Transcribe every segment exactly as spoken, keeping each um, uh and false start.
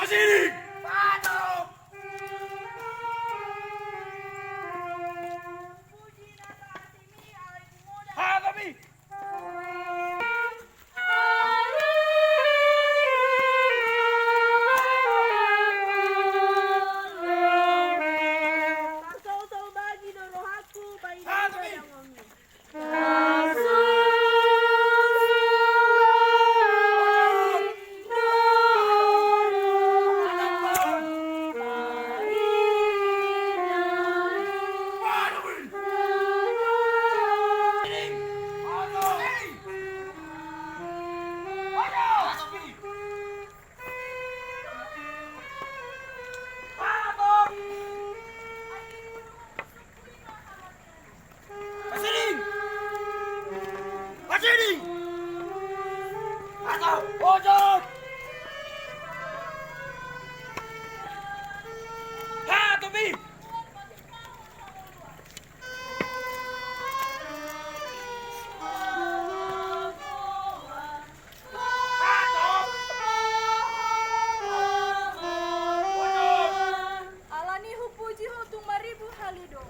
Sini. Aduh. Hatapi. Pasiding! Pasiding! Atau ojot! Hatapi! Alani hupuji ho tung marribu hali do.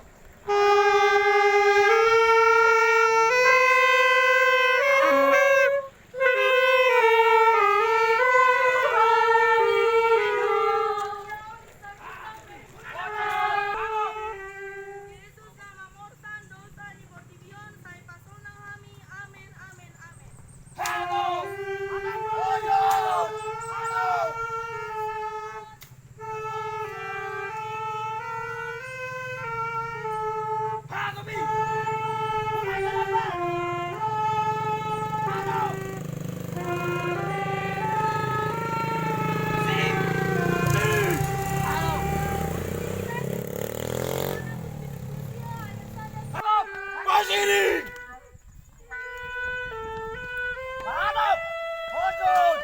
Pasiding! Hadap! Ojot!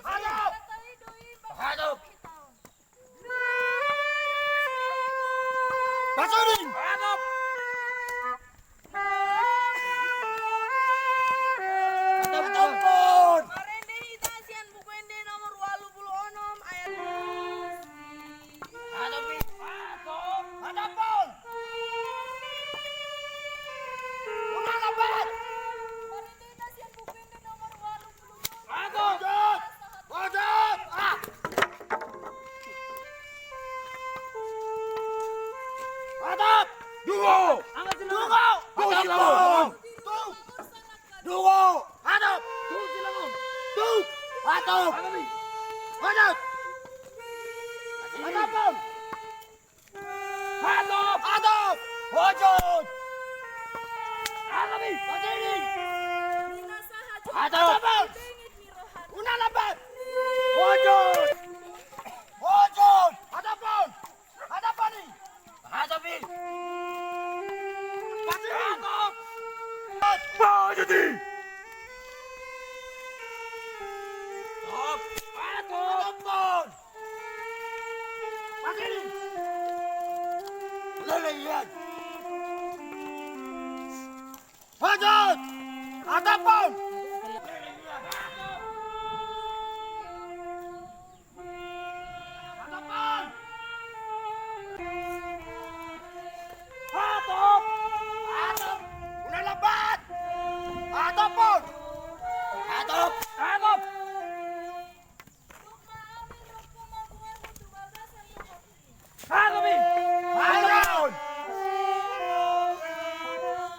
Hadap! Hadap! Pasiding! Hadap! Hadap! Marende hita sian Buku Ende nomor ualu pulu onom ayat. Hadap! Hadap! Unang lambat! Ojot! Ojot! Ah! Hadap! Dungo! Dungo! Hadap! Dungo! Hadap! Dung! Hadap! Hadap! Hadap! Hadap! Hadap! Ojot! Hadap! Pasiding! Hadap! Unang lambat! Ojot! Ojot! Hadap! Hadap ni! Hadap ni! Pasiding! Hadap! Pasiding! Hadap! Pasiding! Lele, iya. Ojot! Hadap! Hadap! Hadap! Unang lambat! Hadap! Hadap! Hadap! Hadap!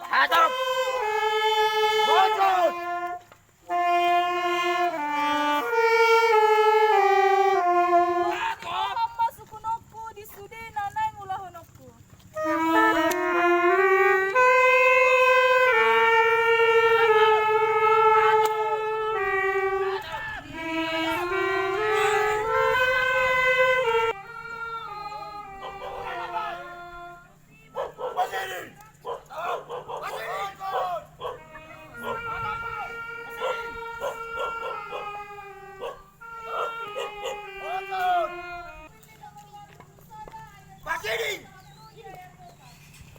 Hadap! Ojot! Hadap! Hamu ma sukunonku di sude na naeng ulahononku. Pasiding!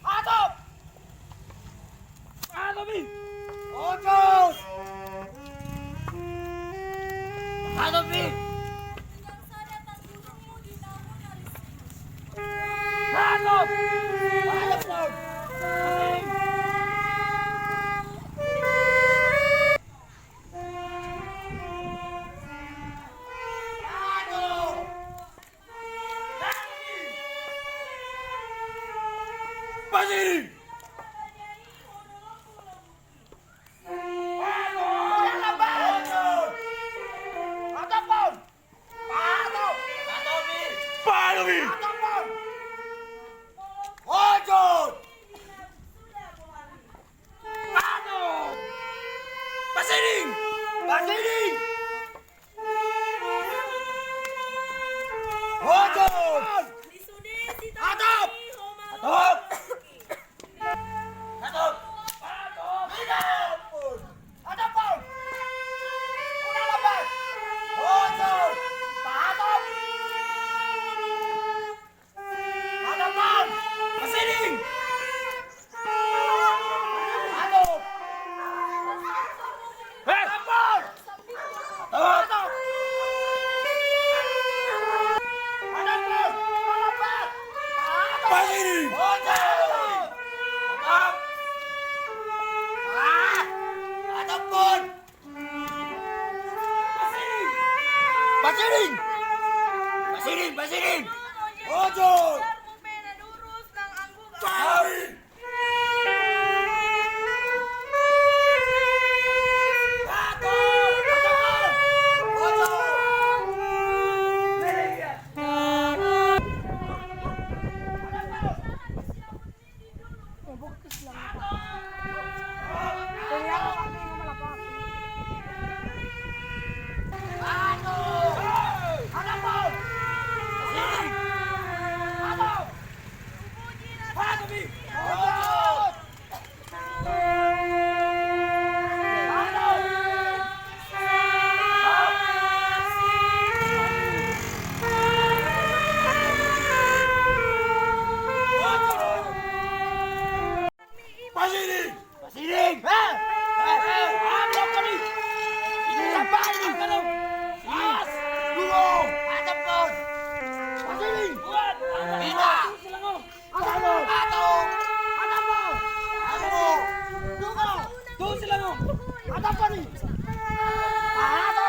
Hadap! Hadap i! Ojot! Hadap i! Pasiding! Pasiding, pasiding! Ojol! Pasiding! Pasiding! Pasiding! Eh! Eh! Eh! Apa tadi? Ini sampai ini. Mas! Dulu! Ada pos! Pasiding! Ina! Ada pos! Ada pos! Ada pos! Dulu! Dulu silang! Ada apa nih? Ada!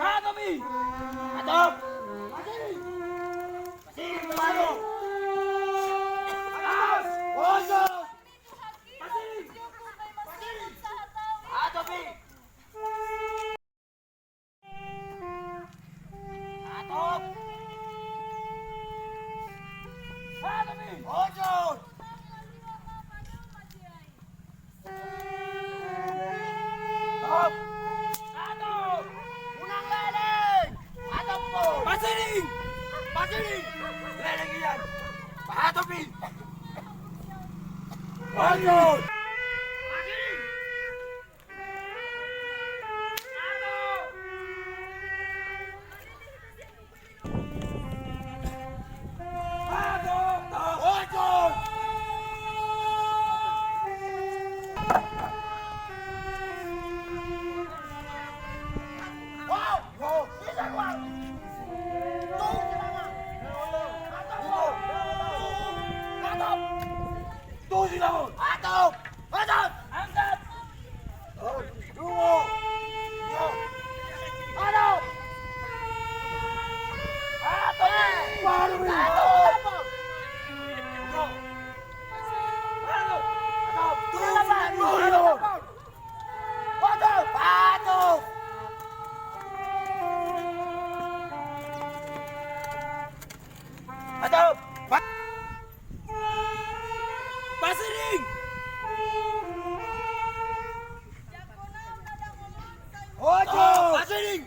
Ada nih! Ada! Pasiding! Stop! Stop! Unang leleng! Atop po! Pasiding! Pasiding! Leleng ian! Pahatop i! Lanjut! Pasiding! Tusi lawan! Atau! Angkat! Dungo! Yo! Ado! Atau! Baru ni! Atau! Yo! Atau! Atau! Tusi lawan! Atau! Atau! Atau! Pasiding! Ojo! Pasiding!